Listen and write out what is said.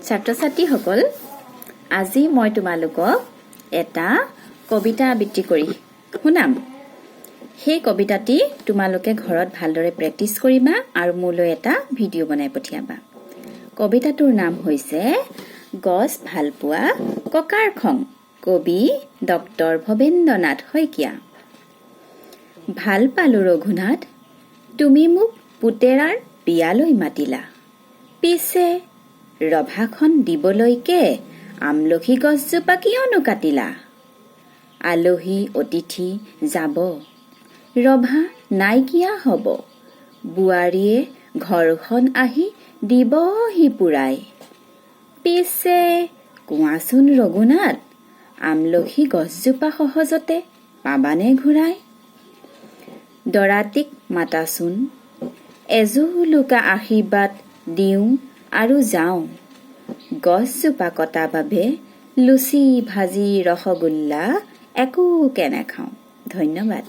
ছাত্ৰ ছাত্ৰীসকল, আজি মই তোমালোকক এটা কবিতা আবৃত্তি কৰি শুনাম। সেই কবিতাটি তোমালোকে ঘৰত ভালদৰে প্ৰেক্টিচ কৰিবা আৰু মোলৈ এটা ভিডিঅ' বনাই পঠিয়াবা। কবিতাটোৰ নাম হৈছে গছ ভালপোৱা ককাৰ খং। কবি ডক্টৰ ভৱেন্দ্ৰনাথ শইকীয়া। ভাল পালো ৰঘুনাথ, তুমি মোক পুতেৰাৰ বিয়ালৈ মাতিলা। পিছে ৰভাখন দিবলৈকে আমলখি গছজোপা কিয়নো কাটিলা? আলহী অতিথি যাব, ৰভা নাইকিয়া হ'ব, বোৱাৰীয়ে ঘৰখন আহি দিবহি পুৰাই। পিছে কোৱাচোন ৰঘুনাথ, আমলখি গছজোপা সহজতে পাবানে ঘূৰাই? দৰাটিক মাতাচোন, এজোলোকা আশীৰ্বাদ দিওঁ আৰু যাওঁ। গছজোপা কটা বাবে লুচি, ভাজি, ৰসগোল্লা একোকে নাখাওঁ। ধন্যবাদ।